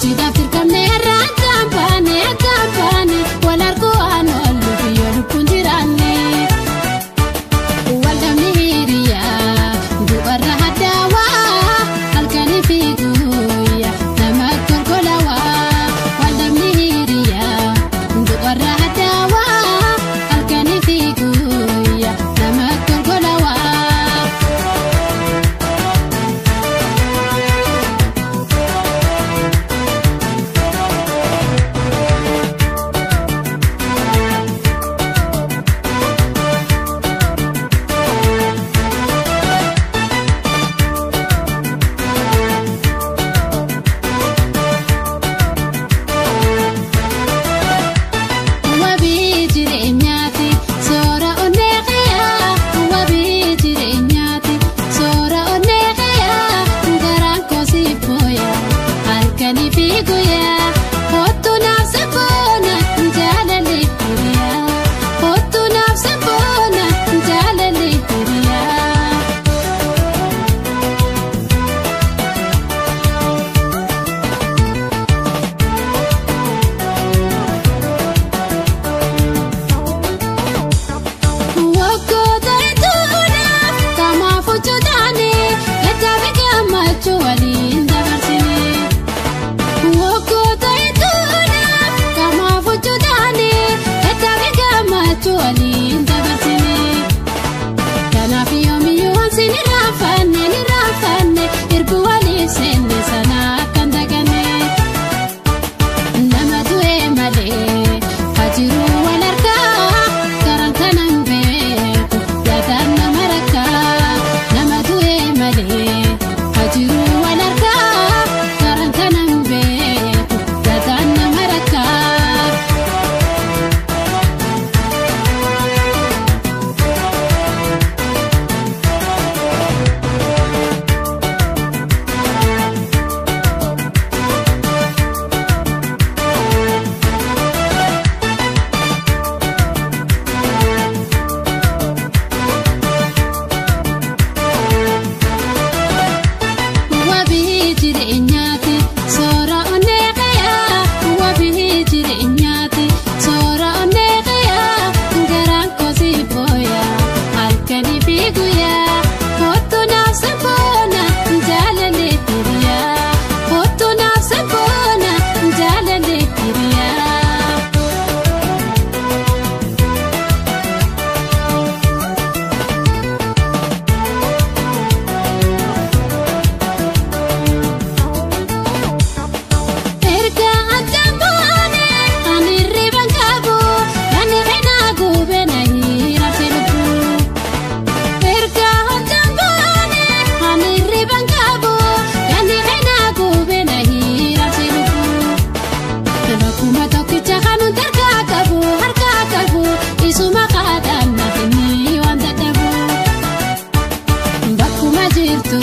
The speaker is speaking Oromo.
Hojiidhaaf dirqamnee irraa addaan baane wal arguu waan oollu biyya lubbuun jiraanne. Waldhabni hiriyaa du'arra haddaawaa halkanii fi guyyaa nama golgolawaa. Waldhabni hiriyaa du'arra haddaawaa halkanii fi guyyaa nama golgolawaa. Wabii jireenyaati soora onnee qe'aa. Wabii jireenyaati soora onnee qe'aa. Garaan koo si booya halkanii fi guyyaa. Kottu naaf sabboona jaalalli hiriyaa. Kottu naaf sabboona jaalalli hiriyaa. Waggoota hedduudhaaf qaamaaf hojjetaane gaddaa fi gammachuu waliin dabarsine. Waggoota hedduudhaaf qaamaaf hojjetaane gaddaa fi gammachuu waliin dabarsine. Kanaaf yoomiyyuu wanti ni raanfanne ni raanfanne erga waliif seenne sana kan daganne. Nama du'e malee hajiru wal harkaa karaan kanan beeku yaadaan nama rakkaa. Nama du'e malee hajiru wal harkaa karaan kanan beeku yaadaan nama rakkaa. Wabii jireenyaati soora onnee qe'aa. Wabii jireenyaati soora onnee qe'aa. Garaan koo si booya halkanii fi guyyaa. Kottu naaf sabboona jaalalli hiriyaa. Kottu naaf sabboona jaalalli hiriyaa. Erga addaan baane ani hirriba hin qabu ani qinaa gubee na hiraabse lubbuu. Erga addaan baane ani hirriba hin qabu ani qinaa gubee na hiraabse lubbuu. Bakkuma tokkicha kan hundi harkaa qabu isuma kaadhaan naaf inni waan dadhabu. Bakkuma jirtu.